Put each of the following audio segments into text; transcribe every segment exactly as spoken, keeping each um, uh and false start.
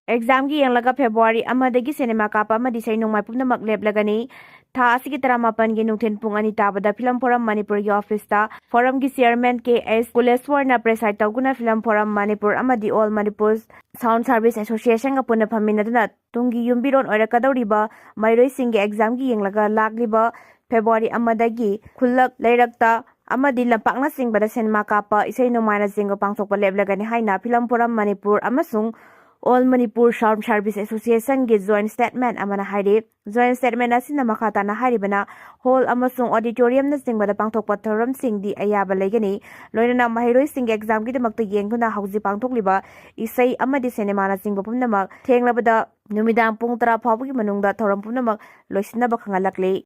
ꯑꯦꯛꯖꯥꯝꯒꯤ ꯌꯦꯡꯂꯒ ꯐꯦꯕ꯭ꯔꯨꯋꯥꯔꯤ ꯑꯃꯗꯒꯤ ꯁꯤꯅꯦꯃꯥ ꯀꯥꯞꯄ ꯑꯃꯗꯤ ꯏꯁꯩ ꯅꯣꯡꯃꯥꯏ ꯄꯨꯝꯅꯃꯛ ꯂꯦꯞꯂꯒꯅꯤ꯫ ꯊꯥ ꯑꯁꯤꯒꯤ ꯇꯔꯥꯃꯥꯄꯟꯒꯤ ꯅꯨꯡꯊꯤꯜ ꯄꯨꯡ ꯑꯅꯤ ꯇꯥꯕꯗ ꯐꯤꯂꯝ ꯐꯣꯔꯝ ꯃꯅꯤꯄꯨꯔꯒꯤ ꯑꯣꯐꯤꯁꯇ ꯐꯣꯔꯝꯒꯤ ꯆꯤꯌꯔꯃꯦꯟ ꯀꯦ ꯑꯦꯁ ꯀꯨꯂꯦꯁ꯭ꯋꯔꯅ ꯄ꯭ꯔꯦꯁꯥꯏꯗ ꯇꯧꯗꯨꯅ ꯐꯤꯂꯝ ꯐꯣꯔꯝ ꯃꯅꯤꯄꯨꯔ ꯑꯃꯗꯤ ꯑꯣꯜ ꯃꯅꯤꯄꯨꯔ ꯁꯥꯎꯟ ꯁꯥꯔꯚꯤꯁ ꯑꯦꯁꯣꯁꯤꯌꯦꯁꯟꯒ ꯄꯨꯟꯅ ꯐꯝꯃꯤꯟꯅꯗꯨꯅ ꯇꯨꯡꯒꯤ ꯌꯨꯝꯕꯤꯔꯣꯟ ꯑꯣꯏꯔꯛꯀꯗꯧꯔꯤꯕ ꯃꯍꯩꯔꯣꯏꯁꯤꯡꯒꯤ ꯑꯦꯛꯖꯥꯝꯒꯤ ꯌꯦꯡꯂꯒ ꯂꯥꯛꯂꯤꯕ ꯐꯦꯕ꯭ꯔꯨꯋꯥꯔꯤ ꯑꯃꯗꯒꯤ ꯈꯨꯜꯂꯛ, ꯂꯩꯔꯛꯇ ꯑꯃꯗꯤ ꯂꯝꯄꯥꯛꯅꯆꯤꯡꯕꯗ ꯁꯤꯅꯦꯃꯥ ꯀꯥꯞꯄ, ꯏꯁꯩ ꯅꯣꯡꯃꯥꯏꯅꯆꯤꯡꯕ ꯄꯥꯡꯊꯣꯛꯄ ꯂꯦꯞꯂꯒꯅꯤ ꯍꯥꯏꯅ ꯐꯤꯂꯝ ꯐꯣꯔꯝ ꯃꯅꯤꯄꯨꯔ ꯑꯃꯁꯨꯡ ꯑꯣꯜ ꯃꯅꯤꯄꯨꯔ ꯁꯥꯎꯟ ꯁꯥꯔꯚꯤꯁ ꯑꯦꯁꯣꯁꯤꯌꯦꯁꯟꯒꯤ ꯖꯣꯏꯟ ꯁ꯭ꯇꯦꯠꯃꯦꯟ ꯑꯃꯅ ꯍꯥꯏꯔꯤ꯫ ꯖꯣꯏꯟ ꯁ꯭ꯇꯦꯠꯃꯦꯟ ꯑꯁꯤꯅ ꯃꯈꯥ ꯇꯥꯅ ꯍꯥꯏꯔꯤꯕꯅ, ꯍꯣꯜ ꯑꯃꯁꯨꯡ ꯑꯣꯗꯤꯇꯣꯔꯤꯌꯝꯅꯆꯤꯡꯕꯗ ꯄꯥꯡꯊꯣꯛꯄ ꯊꯧꯔꯝꯁꯤꯡꯗꯤ ꯑꯌꯥꯕ ꯂꯩꯒꯅꯤ, ꯂꯣꯏꯅꯅ ꯃꯍꯩꯔꯣꯏꯁꯤꯡꯒꯤ ꯑꯦꯛꯖꯥꯝꯒꯤꯗꯃꯛꯇ ꯌꯦꯡꯗꯨꯅ ꯍꯧꯖꯤꯛ ꯄꯥꯡꯊꯣꯛꯂꯤꯕ ꯏꯁꯩ ꯑꯃꯗꯤ ꯁꯤꯅꯦꯃꯥꯅꯆꯤꯡꯕ ꯄꯨꯝꯅꯃꯛ ꯊꯦꯡꯂꯕꯗ ꯅꯨꯃꯤꯗꯥꯡ ꯄꯨꯡ ꯇꯔꯥ ꯐꯥꯎꯕꯒꯤ ꯃꯅꯨꯡꯗ ꯊꯧꯔꯝ ꯄꯨꯝꯅꯃꯛ ꯂꯣꯏꯁꯤꯟꯅꯕ ꯈꯪꯍꯜꯂꯛꯂꯤ꯫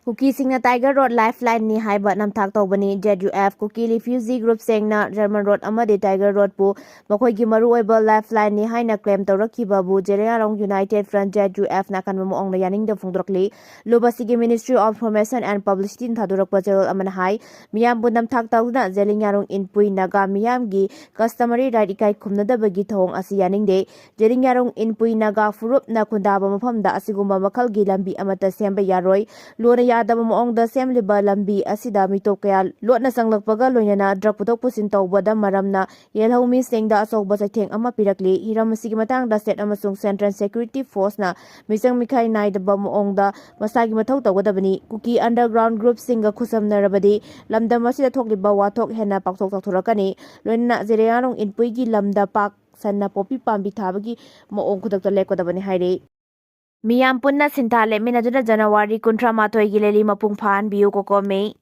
ꯀꯨꯀꯤꯁꯤꯡꯅ ꯇꯥꯏꯒꯔ ꯔꯣꯗ ꯂꯥꯏꯐ ꯂꯥꯏꯟꯅꯤ ꯍꯥꯏꯕ ꯅꯝꯊꯥꯛ ꯇꯧꯕꯅꯤ꯫ Z U F Kuki refugee ꯒ꯭ꯔꯨꯞꯁꯤꯡꯅ ꯖꯔꯃꯟ ꯔꯣꯗ ꯑꯃꯗꯤ ꯇꯥꯏꯒꯔ ꯔꯣꯗꯄꯨ ꯃꯈꯣꯏꯒꯤ ꯃꯔꯨꯑꯣꯏꯕ ꯂꯥꯏꯐ ꯂꯥꯏꯟꯅꯤ ꯍꯥꯏꯅ ꯀ꯭ꯂꯦꯝ ꯇꯧꯔꯛꯈꯤꯕꯕꯨ Zeliangrong united front, Z U ꯑꯦꯐꯅ ꯑꯀꯟꯕ ꯃꯑꯣꯡꯗ ꯌꯥꯅꯤꯡꯗꯕ ꯐꯣꯡꯗꯣꯔꯛꯂꯤ꯫ ꯂꯨꯞ ꯑꯁꯤꯒꯤ ꯃꯤꯅꯤꯁꯇ꯭ꯔꯤ ꯑꯣꯐ ꯏꯟꯐꯣꯔꯃꯦꯁꯟ ꯑꯦꯟ ꯄꯕ꯭ꯂꯤꯁꯤꯇꯤꯅ ꯊꯥꯗꯣꯔꯛꯄ ꯆꯦꯔꯣꯜ ꯑꯃꯅ ꯍꯥꯏ, ꯃꯤꯌꯥꯝꯕꯨ ꯅꯝꯊꯥꯛ ꯇꯧꯗꯨꯅ ꯖꯦꯂꯤꯌꯥꯡꯔꯣꯡ ꯏꯟꯄꯨꯏ ꯅꯥꯒꯥ ꯃꯤꯌꯥꯝꯒꯤ ꯀꯁꯇꯃꯔꯤ ꯔꯥꯏꯠ ꯏꯀꯥꯏ ꯈꯨꯝꯅꯗꯕꯒꯤ ꯊꯧꯑꯣꯡ ꯑꯁꯤ ꯌꯥꯅꯤꯡꯗꯦ꯫ ꯖꯦꯂꯤꯌꯥꯡꯔꯣꯡ ꯏꯟꯄꯨꯏ ꯅꯥꯒꯥ ꯐꯨꯔꯨꯞꯅ ꯈꯨꯟꯗꯥꯕ ꯃꯐꯝꯗ ꯑꯁꯤꯒꯨꯝꯕ ꯃꯈꯜꯒꯤ ꯂꯝꯕꯤ ꯑꯃꯠꯇ ꯁꯦꯝꯕ ꯌꯥꯔꯣꯏ꯫ ꯂꯣꯟꯅ ꯌꯥꯗꯕ ꯃꯑꯣꯡꯗ ꯁꯦꯝꯂꯤꯕ ꯂꯝꯕꯤ ꯑꯁꯤꯗ ꯃꯤꯇꯣꯞ ꯀꯌꯥ ꯂꯣꯠꯅ ꯆꯪꯂꯛꯄꯒ ꯂꯣꯏꯅꯅ ꯗ꯭ꯔꯒ ꯄꯨꯊꯣꯛ ꯄꯨꯁꯤꯟ ꯇꯧꯕꯗ ꯃꯔꯝꯅ ꯌꯦꯜꯍꯧ ꯃꯤꯁꯤꯡꯗ ꯑꯆꯧꯕ ꯆꯩꯊꯦꯡ ꯑꯃ ꯄꯤꯔꯛꯂꯤ꯫ ꯍꯤꯔꯝ ꯑꯁꯤꯒꯤ ꯃꯇꯥꯡꯗ ꯁ꯭ꯇꯦꯠ ꯑꯃꯁꯨꯡ ꯁꯦꯟꯇ꯭ꯔꯦꯜ ꯁꯦꯀ꯭ꯌꯨꯔꯤꯇꯤ ꯐꯣꯔꯁꯅ ꯃꯤꯆꯪ ꯃꯤꯈꯥꯏ ꯅꯥꯏꯗꯕ ꯃꯑꯣꯡꯗ ꯃꯁꯥꯒꯤ ꯃꯊꯧ ꯇꯧꯒꯗꯕꯅꯤ꯫ ꯀꯨꯀꯤ ꯑꯟꯗꯔꯒ꯭ꯔꯥꯎꯟ ꯒ꯭ꯔꯨꯞꯁꯤꯡꯒ ꯈꯨꯠꯁꯝꯅꯔꯕꯗꯤ ꯂꯝꯗꯝ ꯑꯁꯤꯗ ꯊꯣꯛꯂꯤꯕ ꯋꯥꯊꯣꯛ ꯍꯦꯟꯅ ꯄꯥꯛꯊꯣꯛ ꯆꯥꯎꯊꯣꯔꯛꯀꯅꯤ꯫ ꯂꯣꯏꯅꯅ ꯖꯦꯂꯤꯌꯥꯡꯔꯣꯡ ꯏꯟꯄꯨꯏꯒꯤ ꯂꯝꯗ ꯄꯥꯛ ꯁꯟꯅ ꯄꯣꯄꯤ ꯄꯥꯝꯕꯤ ꯊꯥꯕꯒꯤ ꯃꯑꯣꯡ ꯈꯨꯗꯛꯇ ꯂꯦꯞꯀꯗꯕꯅꯤ ꯍꯥꯏꯔꯤ꯫ ꯃꯤꯌꯥꯝ ꯄꯨꯟꯅ ꯁꯤꯟꯊꯥ ꯂꯦꯞꯃꯤꯟꯅꯗꯨꯅ ꯖꯅꯋꯥꯔꯤ ꯀꯨꯟꯊ꯭ꯔꯥ ꯃꯥꯊꯣꯏꯒꯤ ꯔꯦꯂꯤ ꯃꯄꯨꯡ ꯐꯥꯍꯟꯕꯤꯌꯨ, ꯀꯣꯀꯣꯃꯤ꯫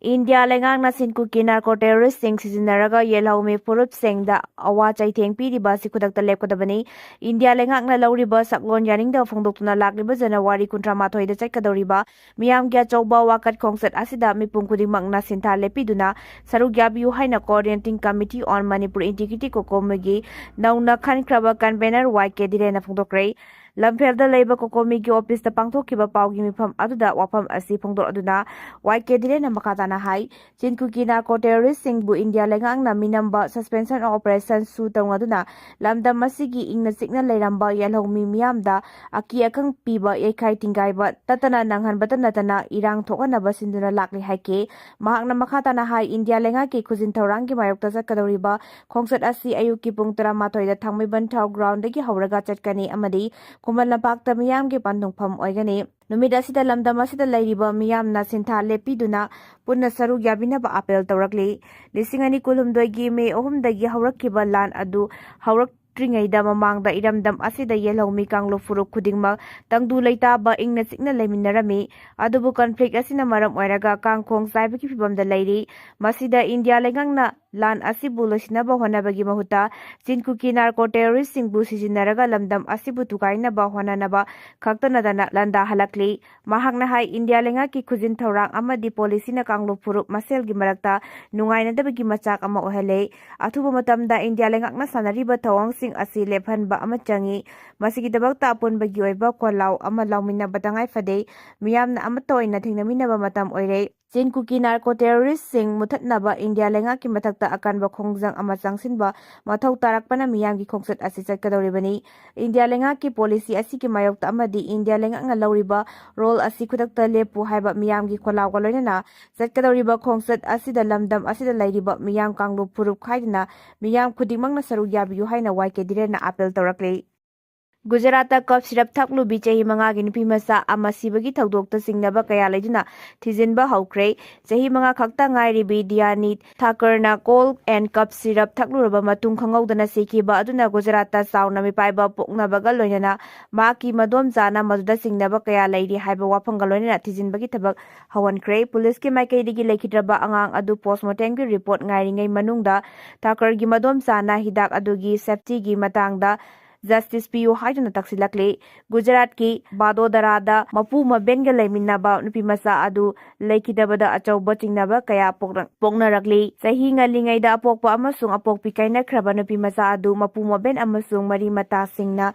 ꯏꯟꯗꯤꯌꯥ ꯂꯩꯉꯥꯛꯅ ꯁꯤꯟ ꯀꯨꯀꯤ ꯅꯥꯔꯀꯣ ꯇꯦꯔꯣꯔꯤꯁ꯭ꯠꯁꯤꯡ ꯁꯤꯖꯤꯟꯅꯔꯒ ꯌꯦꯜꯍꯧꯃꯤ ꯐꯨꯔꯨꯞꯁꯤꯡꯗ ꯑꯋꯥ ꯆꯩꯊꯦꯡ ꯄꯤꯔꯤꯕ ꯑꯁꯤ ꯈꯨꯗꯛꯇ ꯂꯦꯞꯀꯗꯕꯅꯤ꯫ ꯏꯟꯗꯤꯌꯥ ꯂꯩꯉꯥꯛꯅ ꯂꯧꯔꯤꯕ ꯁꯛꯂꯣꯟ ꯌꯥꯅꯤꯡꯗꯕ ꯐꯣꯡꯗꯣꯛꯇꯨꯅ ꯂꯥꯛꯂꯤꯕ ꯖꯅꯋꯥꯔꯤ ꯀꯨꯟꯊ꯭ꯔꯥ ꯃꯥꯊꯣꯏꯗ ꯆꯠꯀꯗꯧꯔꯤꯕ ꯃꯤꯌꯥꯝꯒꯤ ꯑꯆꯧꯕ ꯋꯥꯀꯠ ꯈꯣꯡꯆꯠ ꯑꯁꯤꯗ ꯃꯤꯄꯨꯝ ꯈꯨꯗꯤꯡꯃꯛꯅ ꯁꯤꯟꯊꯥ ꯂꯦꯞꯄꯤꯗꯨꯅ ꯁꯔꯨꯛ ꯌꯥꯕꯤꯌꯨ ꯍꯥꯏꯅ Coordinating Committee on Manipur Integrity, ꯀꯣꯀꯣꯃꯤꯒꯤ ꯅꯧꯅ ꯈꯟꯈ꯭ꯔꯕ ꯀꯟꯚꯦꯅꯔ ꯋꯥꯏ ꯀꯦ ꯙꯤꯔꯦꯟꯅ ꯐꯣꯡꯗꯣꯛꯈ꯭ꯔꯦ꯫ ꯂꯝꯐꯦꯜꯗ ꯂꯩꯕ ꯀꯣꯀꯣꯃꯤꯒꯤ ꯑꯣꯐꯤꯁꯇ ꯄꯥꯡꯊꯣꯛꯈꯤꯕ ꯄꯥꯎꯒꯤ ꯃꯤꯐꯝ ꯑꯗꯨꯗ ꯋꯥꯐꯝ ꯑꯁꯤ ꯐꯣꯡꯗꯣꯔꯛꯗꯨꯅ ꯋꯥꯏ ꯀꯦ ꯙꯤꯔꯦꯟꯅ ꯃꯈꯥ ꯇꯥꯅ ꯍꯥꯏ, ꯆꯤꯟ ꯀꯨꯀꯤ ꯅꯥꯔꯀꯣ ꯇꯦꯔꯣꯔꯤꯁꯁꯤꯡꯕꯨ ꯏꯟꯗꯤꯌꯥ ꯂꯩꯉꯥꯛꯅ ꯃꯤꯅꯝꯕ suspension of operation ꯁꯨ ꯇꯧꯅꯗꯨꯅ ꯂꯝꯗꯝ ꯑꯁꯤꯒꯤ ꯏꯪꯅ ꯆꯤꯛꯅ ꯂꯩꯔꯝꯕ ꯌꯦꯜꯍꯧꯃꯤ ꯃꯤꯌꯥꯝꯗ ꯑꯀꯤ ꯑꯈꯪ ꯄꯤꯕ, ꯌꯩꯈꯥꯏ ꯊꯤꯡꯒꯥꯏꯕ ꯇꯠꯇꯅ ꯅꯪꯍꯟꯕꯇ ꯅꯠꯇꯅ ꯏꯔꯥꯡ ꯊꯣꯛꯍꯟꯅꯕ ꯁꯤꯟꯗꯨꯅ ꯂꯥꯛꯂꯤ ꯍꯥꯏꯈꯤ꯫ ꯃꯍꯥꯛꯅ ꯃꯈꯥ ꯇꯥꯅ ꯍꯥꯏ, ꯏꯟꯗꯤꯌꯥ ꯂꯩꯉꯥꯛꯀꯤ ꯈꯨꯖꯤꯟ ꯊꯧꯔꯥꯡꯒꯤ ꯃꯥꯌꯣꯛꯇ ꯆꯠꯀꯗꯧꯔꯤꯕ ꯈꯣꯡꯆꯠ ꯑꯁꯤ ꯑꯌꯨꯛꯀꯤ ꯄꯨꯡ ꯇꯔꯥꯃꯥꯊꯣꯏꯗ ꯊꯥꯡꯃꯩꯕꯟ ꯊꯥꯎ ꯒ꯭ꯔꯥꯎꯟꯗꯒꯤ ꯍꯧꯔꯒ ꯆꯠꯀꯅꯤ ꯑꯃꯗꯤ ꯈꯨꯃꯟ ꯂꯝꯄꯥꯛꯇ ꯃꯤꯌꯥꯝꯒꯤ ꯄꯟꯊꯨꯡꯐꯝ ꯑꯣꯏꯒꯅꯤ꯫ ꯅꯨꯃꯤꯠ ꯑꯁꯤꯗ ꯂꯝꯗꯝ ꯑꯁꯤꯗ ꯂꯩꯔꯤꯕ ꯃꯤꯌꯥꯝꯅ ꯁꯤꯟꯊꯥ ꯂꯦꯞꯄꯤꯗꯨꯅ ꯄꯨꯟꯅ ꯁꯔꯨꯛ ꯌꯥꯕꯤꯅꯕ ꯑꯥꯄꯦꯜ ꯇꯧꯔꯛꯂꯤ꯫ ꯂꯤꯁꯤꯡ ꯑꯅꯤ ꯀꯨꯟꯍꯨꯝꯗꯣꯏꯒꯤ ꯃꯦ ꯑꯍꯨꯝꯗꯒꯤ ꯍꯧꯔꯛꯈꯤꯕ ꯂꯥꯟ ꯑꯗꯨ ꯍꯧꯔꯛꯇ꯭ꯔꯤꯉꯩꯗ ꯃꯃꯥꯡꯗ ꯏꯔꯝꯗꯝ ꯑꯁꯤꯗ ꯌꯦꯜꯍꯧꯃꯤ ꯀꯥꯡꯂꯨꯞ ꯐꯨꯔꯨꯞ ꯈꯨꯗꯤꯡꯃꯛ ꯇꯪꯗꯨ ꯂꯩꯇꯥꯕ ꯏꯪꯅ ꯆꯤꯛꯅ ꯂꯩꯃꯤꯟꯅꯔꯝꯃꯤ꯫ ꯑꯗꯨꯕꯨ conflict ꯑꯁꯤꯅ ꯃꯔꯝ ꯑꯣꯏꯔꯒ ꯀꯥꯡꯈꯣꯡ ꯆꯥꯏꯕꯒꯤ ꯐꯤꯕꯝꯗ ꯂꯩꯔꯤ꯫ ꯃꯁꯤꯗ ꯏꯟꯗꯤꯌꯥ ꯂꯩꯉꯥꯛꯅ ꯂꯥꯟ ꯑꯁꯤꯕꯨ ꯂꯣꯏꯁꯤꯟꯅꯕ ꯍꯣꯠꯅꯕꯒꯤ ꯃꯍꯨꯠꯇ ꯆꯤꯟ ꯀꯨꯀꯤ ꯅꯥꯔꯀꯣ ꯇꯦꯔꯣꯔꯤꯁꯁꯤꯡꯕꯨ ꯁꯤꯖꯤꯟꯅꯔꯒ ꯂꯝꯗꯝ ꯑꯁꯤꯕꯨ ꯊꯨꯒꯥꯏꯅꯕ ꯍꯣꯠꯅꯅꯕ ꯈꯛꯇ ꯅꯠꯇꯅ ꯂꯥꯟꯗꯥꯍꯜꯂꯛꯂꯤ꯫ ꯃꯍꯥꯛꯅ ꯍꯥꯏ, ꯏꯟꯗꯤꯌꯥ ꯂꯩꯉꯥꯛꯀꯤ ꯈꯨꯖꯤꯟ ꯊꯧꯔꯥꯡ ꯑꯃꯗꯤ ꯄꯣꯂꯤꯁꯤꯅ ꯀꯥꯡꯂꯨꯞ ꯐꯨꯔꯨꯞ ꯃꯁꯦꯜꯒꯤ ꯃꯔꯛꯇ ꯅꯨꯡꯉꯥꯏꯅꯗꯕꯒꯤ ꯃꯆꯥꯛ ꯑꯃ ꯑꯣꯏꯍꯜꯂꯦ꯫ ꯑꯊꯨꯕ ꯃꯇꯝꯗ ꯏꯟꯗꯤꯌꯥ ꯂꯩꯉꯥꯛꯅ ꯁꯥꯟꯅꯔꯤꯕ ꯊꯧꯑꯣꯡꯁꯤꯡ ꯑꯁꯤ ꯂꯦꯞꯍꯟꯕ ꯑꯃ ꯆꯪꯏ꯫ ꯃꯁꯤꯒꯤꯗꯃꯛꯇ ꯑꯄꯨꯟꯕꯒꯤ ꯑꯣꯏꯕ ꯈꯣꯜꯂꯥꯎ ꯑꯃ ꯂꯥꯎꯃꯤꯟꯅꯕ ꯇꯉꯥꯏ ꯐꯗꯦ꯫ ꯃꯤꯌꯥꯝꯅ ꯑꯃꯠꯇ ꯑꯣꯏꯅ ꯊꯦꯡꯅꯃꯤꯟꯅꯕ ꯃꯇꯝ ꯑꯣꯏꯔꯦ꯫ ꯆꯤꯟ ꯀꯨꯀꯤ ꯅꯥꯔꯀꯣ ꯇꯦꯔꯣꯔꯤꯁꯁꯤꯡ ꯃꯨꯊꯠꯅꯕ ꯏꯟꯗꯤꯌꯥ ꯂꯩꯉꯥꯛꯀꯤ ꯃꯊꯛꯇ ꯑꯀꯟꯕ ꯈꯣꯡꯖꯪ ꯑꯃ ꯆꯪꯁꯤꯟꯕ ꯃꯊꯧ ꯇꯥꯔꯛꯄꯅ ꯃꯤꯌꯥꯝꯒꯤ ꯈꯣꯡꯆꯠ ꯑꯁꯤ ꯆꯠꯀꯗꯧꯔꯤꯕꯅꯤ꯫ ꯏꯟꯗꯤꯌꯥ ꯂꯩꯉꯥꯛꯀꯤ ꯄꯣꯂꯤꯁꯤ ꯑꯁꯤꯒꯤ ꯃꯥꯌꯣꯛꯇ ꯑꯃꯗꯤ ꯏꯟꯗꯤꯌꯥ ꯂꯩꯉꯥꯛꯅ ꯂꯧꯔꯤꯕ ꯔꯣꯜ ꯑꯁꯤ ꯈꯨꯗꯛꯇ ꯂꯦꯞꯄꯨ ꯍꯥꯏꯕ ꯃꯤꯌꯥꯝꯒꯤ ꯈꯣꯜꯂꯥꯎꯒ ꯂꯣꯏꯅꯅ ꯆꯠꯀꯗꯧꯔꯤꯕ ꯈꯣꯡꯆꯠ ꯑꯁꯤꯗ ꯂꯝꯗꯝ ꯑꯁꯤꯗ ꯂꯩꯔꯤꯕ ꯃꯤꯌꯥꯝ ꯀꯥꯡꯂꯨꯞ ꯐꯨꯔꯨꯞ ꯈꯥꯏꯗꯅ ꯃꯤꯌꯥꯝ ꯈꯨꯗꯤꯡꯃꯛꯅ ꯁꯔꯨꯛ ꯌꯥꯕꯤꯌꯨ ꯍꯥꯏꯅ ꯋꯥꯏ ꯀꯦ ꯙꯤꯔꯦꯟꯅ ꯑꯥꯄꯦꯜ ꯇꯧꯔꯛꯂꯤ꯫ ꯒꯨꯖꯔꯥꯠꯇ ꯀꯞ ꯁꯤꯔꯞ ꯊꯛꯂꯨꯕꯤ ꯆꯍꯤ ꯃꯉꯥꯒꯤ ꯅꯨꯄꯤ ꯃꯆꯥ ꯑꯃ ꯁꯤꯕꯒꯤ ꯊꯧꯗꯣꯛꯇ ꯆꯤꯡꯅꯕ ꯀꯌꯥ ꯂꯩꯗꯨꯅ ꯊꯤꯖꯤꯟꯕ ꯍꯧꯈ꯭ꯔꯦ꯫ ꯆꯍꯤ ꯃꯉꯥ ꯈꯛꯇ ꯉꯥꯏꯔꯤꯕꯤ ꯗꯤꯌꯥꯅꯤ ꯊꯥꯀꯔꯅ ꯀꯣꯜ ꯑꯦꯟ ꯀꯞ ꯁꯤꯔꯞ ꯊꯛꯂꯨꯔꯕ ꯃꯇꯨꯡ ꯈꯪꯍꯧꯗꯅ ꯁꯤꯈꯤꯕ ꯑꯗꯨꯅ ꯒꯨꯖꯔꯥꯠꯇ ꯆꯥꯎꯅ ꯃꯤꯄꯥꯏꯕ ꯄꯣꯛꯅꯕꯒ ꯂꯣꯏꯅꯅ ꯃꯍꯥꯛꯀꯤ ꯃꯗꯣꯝꯆꯥꯅ ꯃꯗꯨꯗ ꯆꯤꯡꯅꯕ ꯀꯌꯥ ꯂꯩꯔꯤ ꯍꯥꯏꯕ ꯋꯥꯐꯝꯒ ꯂꯣꯏꯅꯅ ꯊꯤꯖꯤꯟꯕꯒꯤ ꯊꯕꯛ ꯍꯧꯍꯟꯈ꯭ꯔꯦ꯫ ꯄꯨꯂꯤꯁꯀꯤ ꯃꯥꯏꯀꯩꯗꯒꯤ ꯂꯩꯈꯤꯗ꯭ꯔꯕ ꯑꯉꯥꯡ ꯑꯗꯨ ꯄꯣꯁꯃꯣꯔꯇꯦꯝꯒꯤ ꯔꯤꯄꯣꯔꯠ ꯉꯥꯏꯔꯤꯉꯩ ꯃꯅꯨꯡꯗ ꯊꯥꯀꯔꯒꯤ ꯃꯗꯣꯝꯆꯥꯅ ꯍꯤꯗꯥꯛ ꯑꯗꯨꯒꯤ ꯁꯦꯐꯇꯤꯒꯤ ꯃꯇꯥꯡꯗ ꯖꯁꯇꯤꯁ ꯄꯤꯌꯨ ꯍꯥꯏꯗꯨꯅ ꯇꯛꯁꯤꯜꯂꯛꯂꯤ꯫ ꯒꯨꯖꯔꯥꯠꯀꯤ ꯕꯥꯗꯣꯗꯔꯥꯗ ꯃꯄꯨ ꯃꯕꯦꯟꯒ ꯂꯩꯃꯤꯟꯅꯕ ꯅꯨꯄꯤ ꯃꯆꯥ ꯑꯗꯨ ꯂꯩꯈꯤꯗꯕꯗ ꯑꯆꯧꯕ ꯆꯤꯡꯅꯕ ꯀꯌꯥ ꯄꯣꯛꯅ-, ꯄꯣꯛꯅꯔꯛꯂꯤ꯫ ꯆꯍꯤ ꯉꯜꯂꯤꯉꯩꯗ ꯑꯄꯣꯛꯄ ꯑꯃꯁꯨꯡ ꯑꯄꯣꯛꯄꯤ ꯀꯥꯏꯅꯈ꯭ꯔꯕ ꯅꯨꯄꯤ ꯃꯆꯥ ꯑꯗꯨ ꯃꯄꯨ ꯃꯕꯦꯟ ꯑꯃꯁꯨꯡ ꯃꯔꯤ ꯃꯇꯥꯁꯤꯡꯅ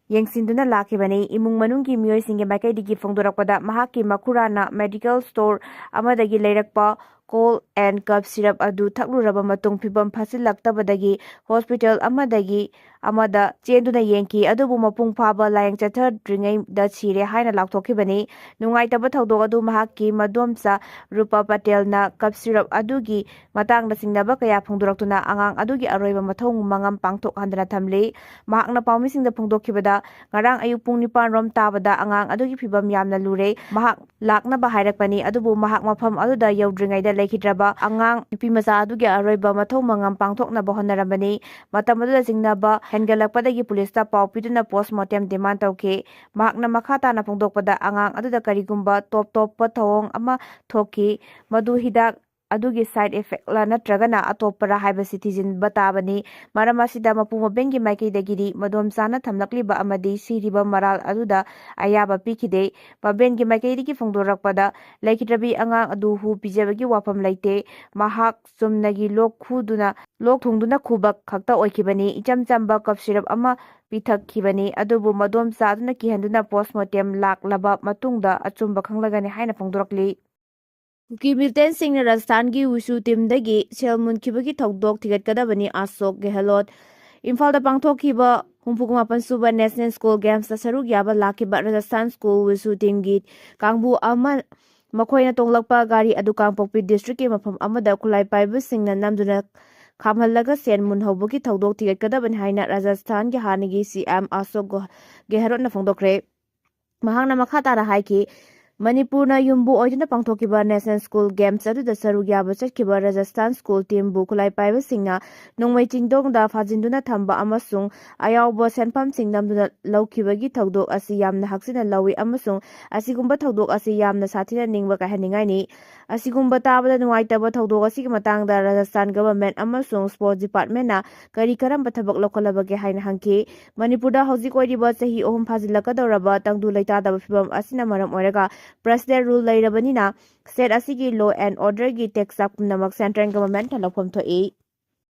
ꯌꯦꯡꯁꯤꯟꯗꯨꯅ ꯂꯥꯛꯈꯤꯕꯅꯤ꯫ ꯏꯃꯨꯡ ꯃꯅꯨꯡꯒꯤ ꯃꯤꯑꯣꯏꯁꯤꯡꯒꯤ ꯃꯥꯏꯀꯩꯗꯒꯤ ꯐꯣꯡꯗꯣꯔꯛꯄꯗ, ꯃꯍꯥꯛꯀꯤ ꯃꯈꯨꯔꯥꯅ medical store ꯑꯃꯗꯒꯤ ꯂꯩꯔꯛꯄ cough and cough syrup ꯑꯗꯨ ꯊꯛꯂꯨꯔꯕ ꯃꯇꯨꯡ, ꯐꯤꯚꯝ ꯐꯠꯁꯤꯜꯂꯛꯇꯕꯗꯒꯤ hospital ꯑꯃꯗꯒꯤ ꯑꯃꯗ ꯆꯦꯟꯗꯨꯅ ꯌꯦꯡꯈꯤ, ꯑꯗꯨꯕꯨ ꯃꯄꯨꯡ ꯐꯥꯕ ꯂꯥꯌꯦꯡ ꯆꯠꯊꯗ꯭ꯔꯤꯉꯩꯗ ꯁꯤꯔꯦ ꯍꯥꯏꯅ ꯂꯥꯎꯊꯣꯛꯈꯤꯕꯅꯤ꯫ ꯅꯨꯡꯉꯥꯏꯇꯕ ꯊꯧꯗꯣꯛ ꯑꯗꯨ ꯃꯍꯥꯛꯀꯤ ꯃꯗꯣꯝꯆꯥ ꯔꯨꯄꯥ ꯄꯇꯦꯜꯅ cough syrup ꯑꯗꯨꯒꯤ ꯃꯇꯥꯡꯗ ꯆꯤꯡꯅꯕ ꯀꯌꯥ ꯐꯣꯡꯗꯣꯔꯛꯇꯨꯅ ꯑꯉꯥꯡ ꯑꯗꯨꯒꯤ ꯑꯔꯣꯏꯕ ꯃꯊꯧ ꯃꯉꯝ ꯄꯥꯡꯊꯣꯛꯍꯟꯗꯅ ꯊꯝꯂꯤ꯫ ꯃꯍꯥꯛꯅ ꯄꯥꯎꯃꯤꯁꯤꯡꯗ ꯐꯣꯡꯗꯣꯛꯈꯤꯕꯗ, ꯉꯔꯥꯡ ꯑꯌꯨꯛ ꯄꯨꯡ ꯅꯤꯄꯥꯟ ꯔꯣꯝ ꯇꯥꯕꯗ ꯑꯉꯥꯡ ꯑꯗꯨꯒꯤ ꯐꯤꯚꯝ ꯌꯥꯝꯅ ꯂꯨꯔꯦ꯫ ꯃꯍꯥꯛ ꯂꯥꯛꯅꯕ ꯍꯥꯏꯔꯛꯄꯅꯤ, ꯑꯗꯨꯕꯨ ꯃꯍꯥꯛ ꯃꯐꯝ ꯑꯗꯨꯗ ꯌꯧꯗ꯭ꯔꯤꯉꯩꯗ ꯂꯩꯈꯤꯗ꯭ꯔꯕ ꯑꯉꯥꯡ ꯅꯨꯄꯤ ꯃꯆꯥ ꯑꯗꯨꯒꯤ ꯑꯔꯣꯏꯕ ꯃꯊꯧ ꯃꯉꯝ ꯄꯥꯡꯊꯣꯛꯅꯕ ꯍꯣꯠꯅꯔꯝꯕꯅꯤ꯫ ꯃꯇꯝ ꯑꯗꯨꯗ ꯆꯤꯡꯅꯕ ꯍꯦꯟꯒꯠꯂꯛꯄꯗꯒꯤ ꯄꯨꯂꯤꯁꯇ ꯄꯥꯎ ꯄꯤꯗꯨꯅ post mortem demand ꯇꯧꯈꯤ꯫ ꯃꯍꯥꯛꯅ ꯃꯈꯥ ꯇꯥꯅ ꯐꯣꯡꯗꯣꯛꯄꯗ, ꯑꯉꯥꯡ ꯑꯗꯨꯗ ꯀꯔꯤꯒꯨꯝꯕ ꯇꯣꯞ ꯇꯣꯞꯄ ꯊꯧꯑꯣꯡ ꯑꯃ ꯊꯣꯛꯈꯤ, ꯃꯗꯨ ꯍꯤꯗꯥꯛ ꯑꯗꯨꯒꯤ side effect ꯂ ꯅꯠꯇ꯭ꯔꯒꯅ ꯑꯇꯣꯞꯄꯔ ꯍꯥꯏꯕꯁꯤ ꯊꯤꯖꯤꯟꯕ ꯇꯥꯕꯅꯤ꯫ ꯃꯔꯝ ꯑꯁꯤꯗ, ꯃꯄꯨ ꯃꯕꯦꯟꯒꯤ ꯃꯥꯏꯀꯩꯗꯒꯤꯗꯤ ꯃꯗꯣꯝꯆꯥꯅ ꯊꯝꯂꯛꯂꯤꯕ ꯑꯃꯗꯤ ꯁꯤꯔꯤꯕ ꯃꯔꯥꯜ ꯑꯗꯨꯗ ꯑꯌꯥꯕ ꯄꯤꯈꯤꯗꯦ꯫ ꯃꯕꯦꯟꯒꯤ ꯃꯥꯏꯀꯩꯗꯒꯤ ꯐꯣꯡꯗꯣꯔꯛꯄꯗ, ꯂꯩꯈꯤꯗ꯭ꯔꯕꯤ ꯑꯉꯥꯡ ꯑꯗꯨ ꯍꯨ ꯄꯤꯖꯕꯒꯤ ꯋꯥꯐꯝ ꯂꯩꯇꯦ꯫ ꯃꯍꯥꯛ ꯆꯨꯝꯅꯒꯤ ꯂꯣꯛ ꯈꯨꯗꯨꯅ, ꯂꯣꯛ ꯊꯨꯡꯗꯨꯅ ꯈꯨꯕ ꯈꯛꯇ ꯑꯣꯏꯈꯤꯕꯅꯤ꯫ ꯏꯆꯝ ꯆꯝꯕ cough syrup ꯑꯃ ꯄꯤꯊꯛꯈꯤꯕꯅꯤ, ꯑꯗꯨꯕꯨ ꯃꯗꯣꯝꯆꯥ ꯑꯗꯨꯅ ꯀꯤꯍꯟꯗꯨꯅ post mortem ꯂꯥꯛꯂꯕ ꯃꯇꯨꯡꯗ ꯑꯆꯨꯝꯕ ꯈꯪꯂꯒꯅꯤ ꯍꯥꯏꯅ ꯐꯣꯡꯗꯣꯔꯛꯂꯤ꯫ ꯀꯨꯀꯤ militant ꯁꯤꯡꯅ ꯔꯥꯖꯁꯊꯥꯟꯒꯤ ꯋꯨꯁꯨ team ꯗꯒꯤ ꯁꯦꯜ ꯃꯨꯟꯈꯤꯕꯒꯤ ꯊꯧꯗꯣꯛ ꯊꯤꯒꯠꯀꯗꯕꯅꯤ, ꯑꯁꯣꯛ ꯒꯦꯍꯂꯣꯠ꯫ ꯏꯝꯐꯥꯜꯗ ꯄꯥꯡꯊꯣꯛꯈꯤꯕ ꯍꯨꯝꯐꯨ ꯃꯥꯄꯟ ꯁꯨꯕ National School Games ꯇ ꯁꯔꯨꯛ ꯌꯥꯕ ꯂꯥꯛꯈꯤꯕ ꯔꯥꯖꯁꯊꯥꯟ school ꯋꯨꯁꯨ team ꯒꯤ ꯀꯥꯡꯕꯨ ꯑꯃ ꯃꯈꯣꯏꯅ ꯇꯣꯡꯂꯛꯄ ꯒꯥꯔꯤ ꯑꯗꯨ ꯀꯥꯡꯄꯣꯛꯄꯤ district ꯀꯤ ꯃꯐꯝ ꯑꯃꯗ ꯈꯨꯠꯂꯥꯏ ꯄꯥꯏꯕꯁꯤꯡꯅ ꯅꯝꯗꯨꯅ ꯈꯥꯝꯍꯜꯂꯒ ꯁꯦꯟ ꯃꯨꯟꯍꯧꯕꯒꯤ ꯊꯧꯗꯣꯛ ꯊꯤꯒꯠꯀꯗꯕꯅꯤ ꯍꯥꯏꯅ ꯔꯥꯖꯁꯊꯥꯟꯒꯤ ꯍꯥꯟꯅꯒꯤ C M ꯑꯁꯣꯛ ꯒꯣ-, ꯒꯦꯍꯔꯣꯠꯅ ꯐꯣꯡꯗꯣꯛꯈ꯭ꯔꯦ꯫ ꯃꯍꯥꯛꯅ ꯃꯈꯥ ꯇꯥꯅ ꯍꯥꯏꯈꯤ, ꯃꯅꯤꯄꯨꯔꯅ ꯌꯨꯝꯕꯨ ꯑꯣꯏꯗꯨꯅ ꯄꯥꯡꯊꯣꯛꯈꯤꯕ National School Games ꯑꯗꯨꯗ ꯁꯔꯨꯛ ꯌꯥꯕ ꯆꯠꯈꯤꯕ ꯔꯥꯖꯁꯊꯥꯟ school team ꯕꯨ ꯈꯨꯠꯂꯥꯏ ꯄꯥꯏꯕꯁꯤꯡꯅ ꯅꯣꯡꯃꯩ ꯆꯤꯡꯗꯣꯡꯗ ꯐꯥꯖꯤꯟꯗꯨꯅ ꯊꯝꯕ ꯑꯃꯁꯨꯡ ꯑꯌꯥꯎꯕ ꯁꯦꯟꯐꯝꯁꯤꯡ ꯅꯝꯗꯨꯅ ꯂꯧꯈꯤꯕꯒꯤ ꯊꯧꯗꯣꯛ ꯑꯁꯤ ꯌꯥꯝꯅ ꯍꯛꯆꯤꯟꯅ ꯂꯧꯏ ꯑꯃꯁꯨꯡ ꯑꯁꯤꯒꯨꯝꯕ ꯊꯧꯗꯣꯛ ꯑꯁꯤ ꯌꯥꯝꯅ ꯁꯥꯊꯤꯅ ꯅꯤꯡꯕ ꯀꯥꯏꯍꯟꯅꯤꯡꯉꯥꯏꯅꯤ꯫ ꯑꯁꯤꯒꯨꯝꯕ ꯇꯥꯕꯗ ꯅꯨꯡꯉꯥꯏꯇꯕ ꯊꯧꯗꯣꯛ ꯑꯁꯤꯒꯤ ꯃꯇꯥꯡꯗ ꯔꯥꯖꯁꯊꯥꯟ government ꯑꯃꯁꯨꯡ sports department ꯅ ꯀꯔꯤ ꯀꯔꯝꯕ ꯊꯕꯛ ꯂꯧꯈꯠꯂꯕꯒꯦ ꯍꯥꯏꯅ ꯍꯪꯈꯤ꯫ ꯃꯅꯤꯄꯨꯔꯗ ꯍꯧꯖꯤꯛ ꯑꯣꯏꯔꯤꯕ ꯆꯍꯤ ꯑꯍꯨꯝ ꯐꯥꯖꯤꯜꯂꯛꯀꯗꯧꯔꯕ ꯇꯪꯗꯨ ꯂꯩꯇꯥꯗꯕ ꯐꯤꯚꯝ ꯑꯁꯤꯅ ꯃꯔꯝ ꯑꯣꯏꯔꯒ president rule ꯂꯩꯔꯕꯅꯤꯅ state ꯑꯁꯤꯒꯤ law and order ꯒꯤ ꯇꯦꯛꯆꯥꯛ ꯄꯨꯝꯅꯃꯛ central government ꯅ ꯂꯧꯐꯝ ꯊꯣꯛꯏ꯫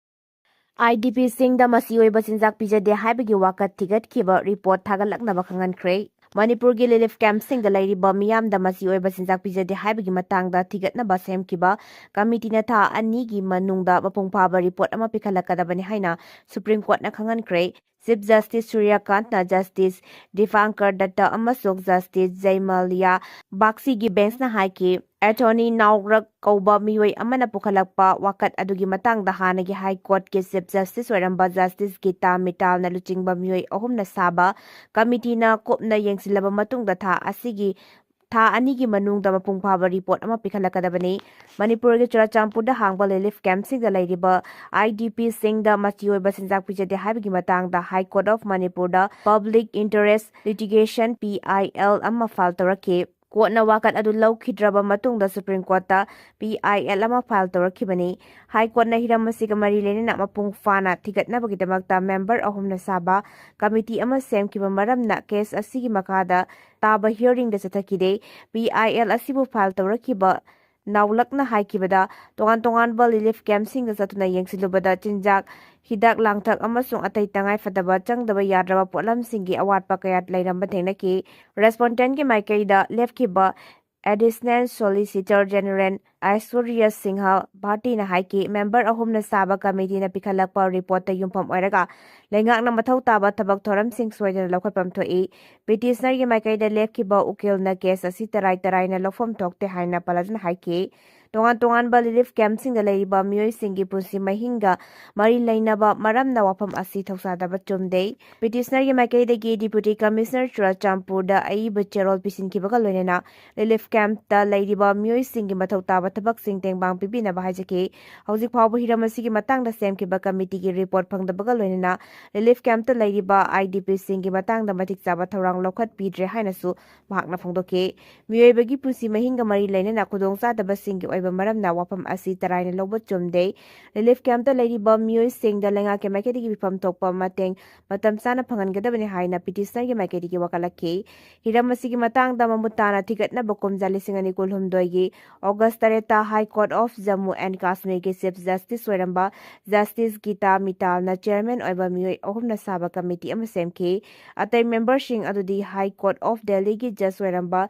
IDPꯁꯤꯡꯗ ꯃꯆꯤ ꯑꯣꯏꯕ ꯆꯤꯟꯖꯥꯛ ꯄꯤꯖꯗꯦ ꯍꯥꯏꯕꯒꯤ ꯋꯥꯀꯠ ꯊꯤꯒꯠꯈꯤꯕ ꯔꯤꯄꯣꯔꯠ ꯊꯥꯒꯠꯂꯛꯅꯕ ꯈꯪꯍꯟꯈ꯭ꯔꯦ꯫ ꯃꯅꯤꯄꯨꯔꯒꯤ ꯔꯤꯂꯤꯐ ꯀꯦꯝꯞꯁꯤꯡꯗ ꯂꯩꯔꯤꯕ ꯃꯤꯌꯥꯝꯗ ꯃꯆꯤ ꯑꯣꯏꯕ ꯆꯤꯟꯖꯥꯛ ꯄꯤꯖꯗꯦ ꯍꯥꯏꯕꯒꯤ ꯃꯇꯥꯡꯗ ꯊꯤꯒꯠꯅꯕ ꯁꯦꯝꯈꯤꯕ ꯀꯃꯤꯇꯤꯅ ꯊꯥ ꯑꯅꯤꯒꯤ ꯃꯅꯨꯡꯗ ꯃꯄꯨꯡ ꯐꯥꯕ ꯔꯤꯄꯣꯔꯠ ꯑꯃ ꯄꯤꯈꯠꯂꯛꯀꯗꯕꯅꯤ ꯍꯥꯏꯅ ꯁꯨꯄ꯭ꯔꯤꯝ ꯀꯣꯔꯠꯅ ꯈꯪꯍꯟꯈ꯭ꯔꯦ꯫ ꯆꯤꯐ ꯖꯁꯇꯤꯁ ꯁꯨꯔ꯭ꯌꯀꯥꯟꯠꯅ ꯖꯁꯇꯤꯁ ꯗꯤꯄꯥꯡꯀꯔ ꯗꯠꯇ ꯑꯃꯁꯨꯡ ꯖꯁꯇꯤꯁ ꯖꯩꯃꯥꯂꯤꯌꯥ ꯕꯥꯒꯆꯤꯒꯤ ꯕꯦꯟꯆꯅ ꯍꯥꯏꯈꯤ, ꯑꯦꯊꯣꯔꯅꯤ ꯅꯥꯎꯔꯛ ꯀꯧꯕ ꯃꯤꯑꯣꯏ ꯑꯃꯅ ꯄꯨꯈꯠꯂꯛꯄ ꯋꯥꯀꯠ ꯑꯗꯨꯒꯤ ꯃꯇꯥꯡꯗ ꯍꯥꯟꯅꯒꯤ ꯍꯥꯏ ꯀꯣꯔꯠꯀꯤ ꯆꯤꯐ ꯖꯁꯇꯤꯁ ꯑꯣꯏꯔꯝꯕ ꯖꯁꯇꯤꯁ ꯒꯤꯇꯥ ꯃꯤꯇꯥꯜꯅ ꯂꯨꯆꯤꯡꯕ ꯃꯤꯑꯣꯏ ꯑꯍꯨꯝꯅ ꯁꯥꯕ ꯀꯃꯤꯇꯤꯅ ꯀꯨꯞꯅ ꯌꯦꯡꯁꯤꯜꯂꯕ ꯃꯇꯨꯡꯗ ꯊꯥ ꯑꯁꯤꯒꯤ, ꯊꯥ ꯑꯅꯤꯒꯤ ꯃꯅꯨꯡꯗ ꯃꯄꯨꯡ ꯐꯥꯕ ꯔꯤꯄꯣꯔꯠ ꯑꯃ ꯄꯤꯈꯠꯂꯛꯀꯗꯕꯅꯤ꯫ ꯃꯅꯤꯄꯨꯔꯒꯤ ꯆꯨꯔꯥꯆꯥꯟꯄꯨꯔꯗ ꯍꯥꯡꯕ ꯔꯤꯂꯤꯐ ꯀꯦꯝꯞꯁꯤꯡꯗ ꯂꯩꯔꯤꯕ IDPꯁꯤꯡꯗ ꯃꯆꯤ ꯑꯣꯏꯕ ꯆꯤꯟꯖꯥꯛ ꯄꯤꯖꯗꯦ ꯍꯥꯏꯕꯒꯤ ꯃꯇꯥꯡꯗ ꯍꯥꯏ ꯀꯣꯔꯠ ꯑꯣꯐ ꯃꯅꯤꯄꯨꯔꯗ ꯄꯕ꯭ꯂꯤꯛ ꯏꯟꯇꯔꯦꯁ ꯂꯤꯇꯤꯒꯦꯁꯟ, PIL, ꯑꯃ ꯐꯥꯏꯜ ꯇꯧꯔꯛꯈꯤ꯫ ꯀꯣꯔꯠꯅ ꯋꯥꯀꯠ ꯑꯗꯨ ꯂꯧꯈꯤꯗ꯭ꯔꯕ ꯃꯇꯨꯡꯗ ꯁꯨꯄ꯭ꯔꯤꯝ ꯀꯣꯔꯠꯇ PIL ꯑꯃ ꯐꯥꯏꯜ ꯇꯧꯔꯛꯈꯤꯕꯅꯤ꯫ ꯍꯥꯏ ꯀꯣꯔꯠꯅ ꯍꯤꯔꯝ ꯑꯁꯤꯒ ꯃꯔꯤ ꯂꯩꯅꯅ ꯃꯄꯨꯡ ꯐꯥꯅ ꯊꯤꯒꯠꯅꯕꯒꯤꯗꯃꯛꯇ ꯃꯦꯝꯕꯔ ꯑꯍꯨꯝꯅ ꯁꯥꯕ ꯀꯃꯤꯇꯤ ꯑꯃ ꯁꯦꯝꯈꯤꯕ ꯃꯔꯝꯅ ꯀꯦꯁ ꯑꯁꯤꯒꯤ ꯃꯈꯥꯗ ꯇꯥꯕ ꯍꯤꯌꯔꯤꯡꯗ ꯆꯠꯊꯈꯤꯗꯦ꯫ PIL ꯑꯁꯤꯕꯨ ꯐꯥꯏꯜ ꯇꯧꯔꯛꯈꯤꯕ ꯅꯥꯎꯂꯛꯅ ꯍꯥꯏꯈꯤꯕꯗ, ꯇꯣꯉꯥꯟ ꯇꯣꯉꯥꯟꯕ ꯔꯤꯂꯤꯐ ꯀꯦꯝꯞꯁꯤꯡꯗ ꯆꯠꯇꯨꯅ ꯌꯦꯡꯁꯤꯜꯂꯨꯕꯗ ꯆꯤꯟꯖꯥꯛ, ꯍꯤꯗꯥꯛ ꯂꯥꯡꯊꯛ ꯑꯃꯁꯨꯡ ꯑꯇꯩ ꯇꯉꯥꯏ ꯐꯗꯕ ꯆꯪꯗꯕ ꯌꯥꯗ꯭ꯔꯕ ꯄꯣꯠꯂꯝꯁꯤꯡꯒꯤ ꯑꯋꯥꯠꯄ ꯀꯌꯥ ꯂꯩꯔꯝꯕ ꯊꯦꯡꯅꯈꯤ꯫ ꯔꯦꯁꯄꯣꯟꯗꯦꯟꯠꯀꯤ ꯃꯥꯏꯀꯩꯗ ꯂꯦꯞꯈꯤꯕ ꯑꯦꯗꯤꯁꯅꯦꯜ ꯁꯣꯂꯤꯁꯤꯇꯔ ꯖꯦꯅꯔꯦꯜ ꯑꯥꯏꯁꯣꯔꯤꯌꯥ ꯁꯤꯡꯍ ꯚꯥꯔꯇꯤꯅ ꯍꯥꯏꯈꯤ, ꯃꯦꯝꯕꯔ ꯑꯍꯨꯝꯅ ꯁꯥꯕ ꯀꯃꯤꯇꯤꯅ ꯄꯤꯈꯠꯂꯛꯄ ꯔꯤꯄꯣꯔꯠꯇ ꯌꯨꯝꯐꯝ ꯑꯣꯏꯔꯒ ꯂꯩꯉꯥꯛꯅ ꯃꯊꯧ ꯇꯥꯕ ꯊꯕꯛ ꯊꯧꯔꯝꯁꯤꯡ ꯁꯣꯏꯗꯅ ꯂꯧꯈꯠꯐꯝ ꯊꯣꯛꯏ꯫ ꯄꯤꯇꯤꯁꯅꯔꯒꯤ ꯃꯥꯏꯀꯩꯗ ꯂꯦꯞꯈꯤꯕ ꯎꯀꯤꯜꯅ ꯀꯦꯁ ꯑꯁꯤ ꯇꯔꯥꯏ ꯇꯔꯥꯏꯅ ꯂꯧꯐꯝ ꯊꯣꯛꯇꯦ ꯍꯥꯏꯅ ꯄꯂꯥꯖꯅ ꯍꯥꯏꯈꯤ꯫ ꯇꯣꯉꯥꯟ ꯇꯣꯉꯥꯟꯕ ꯔꯤꯂꯤꯐ ꯀꯦꯝꯞꯁꯤꯡꯗ ꯂꯩꯔꯤꯕ ꯃꯤꯑꯣꯏꯁꯤꯡꯒꯤ ꯄꯨꯟꯁꯤ ꯃꯍꯤꯡꯒ ꯃꯔꯤ ꯂꯩꯅꯕ ꯃꯔꯝꯅ ꯋꯥꯐꯝ ꯑꯁꯤ ꯊꯧꯁꯥꯗꯕ ꯆꯨꯝꯗꯦ꯫ ꯄꯤꯇꯤꯁꯅꯔꯒꯤ ꯃꯥꯏꯀꯩꯗꯒꯤ ꯗꯤꯄ꯭ꯌꯨꯇꯤ ꯀꯃꯤꯁꯅꯔ ꯆꯨꯔꯥꯆꯥꯟꯄꯨꯔꯗ ꯑꯏꯕ ꯆꯦꯔꯣꯜ ꯄꯤꯁꯤꯟꯈꯤꯕꯒ ꯂꯣꯏꯅꯅ ꯔꯤꯂꯤꯐ ꯀꯦꯝꯞꯇ ꯂꯩꯔꯤꯕ ꯃꯤꯑꯣꯏꯁꯤꯡꯒꯤ ꯃꯊꯧ ꯇꯥꯕ ꯊꯕꯛꯁꯤꯡ ꯇꯦꯡꯕꯥꯡ ꯄꯤꯕꯤꯅꯕ ꯍꯥꯏꯖꯈꯤ꯫ ꯍꯧꯖꯤꯛ ꯐꯥꯎꯕ ꯍꯤꯔꯝ ꯑꯁꯤꯒꯤ ꯃꯇꯥꯡꯗ ꯁꯦꯝꯈꯤꯕ ꯀꯃꯤꯇꯤꯒꯤ ꯔꯤꯄꯣꯔꯠ ꯐꯪꯗꯕꯒ ꯂꯣꯏꯅꯅ ꯔꯤꯂꯤꯐ ꯀꯦꯝꯞꯇ ꯂꯩꯔꯤꯕ IDPꯁꯤꯡꯒꯤ ꯃꯇꯥꯡꯗ ꯃꯇꯤꯛ ꯆꯥꯕ ꯊꯧꯔꯥꯡ ꯂꯧꯈꯠꯄꯤꯗ꯭ꯔꯦ ꯍꯥꯏꯅꯁꯨ ꯃꯍꯥꯛꯅ ꯐꯣꯡꯗꯣꯛꯈꯤ꯫ ꯃꯤꯑꯣꯏꯕꯒꯤ ꯄꯨꯟꯁꯤ ꯃꯍꯤꯡꯒ ꯃꯔꯤ ꯂꯩꯅꯅ ꯈꯨꯗꯣꯡꯆꯥꯗꯕꯁꯤꯡꯒꯤ ꯑꯣꯏꯕ ꯃꯔꯝꯅ ꯋꯥꯐꯝ ꯑꯁꯤ ꯇꯔꯥꯏꯅ ꯂꯧꯕ ꯆꯨꯝꯗꯦ꯫ ꯔꯤꯂꯤꯐ ꯀꯦꯝꯞꯇ ꯂꯩꯔꯤꯕ ꯃꯤꯑꯣꯏꯁꯤꯡꯗ ꯂꯩꯉꯥꯛꯀꯤ ꯃꯥꯏꯀꯩꯗꯒꯤ ꯐꯤꯐꯝ ꯊꯣꯛꯄ ꯃꯇꯦꯡ ꯃꯇꯝ ꯆꯥꯅ ꯐꯪꯍꯟꯒꯗꯕꯅꯤ ꯍꯥꯏꯅ ꯄꯤꯇꯤꯁꯅꯔꯒꯤ ꯃꯥꯏꯀꯩꯗꯒꯤ ꯋꯥꯀꯠꯂꯛꯈꯤ꯫ ꯍꯤꯔꯝ ꯑꯁꯤꯒꯤ ꯃꯇꯥꯡꯗ ꯃꯃꯨꯠ ꯇꯥꯅ ꯊꯤꯒꯠꯅꯕ ꯀꯨꯝꯖꯥ ꯂꯤꯁꯤꯡ ꯑꯅꯤ ꯀꯨꯟꯍꯨꯝꯗꯣꯏꯒꯤ ꯑꯣꯒꯁ ꯇꯔꯦꯠꯇ high court of Jammu and ꯀꯥꯁꯃꯤꯔꯒꯤ ꯆꯤꯐ ꯖꯁꯇꯤꯁ ꯑꯣꯏꯔꯝꯕ ꯖꯁꯇꯤꯁ ꯒꯤꯇꯥ ꯃꯤꯇꯥꯜꯅ ꯆꯤꯌꯔꯃꯦꯟ ꯑꯣꯏꯕ ꯃꯤꯑꯣꯏ ꯑꯍꯨꯝꯅ ꯁꯥꯕ ꯀꯃꯤꯇꯤ ꯑꯃ ꯁꯦꯝꯈꯤ꯫ ꯑꯇꯩ ꯃꯦꯝꯕꯔꯁꯤꯡ ꯑꯗꯨꯗꯤ ꯍꯥꯏ ꯀꯣꯔꯠ ꯑꯣꯐ ꯗꯦꯜꯂꯤꯒꯤ ꯖꯁ ꯑꯣꯏꯔꯝꯕ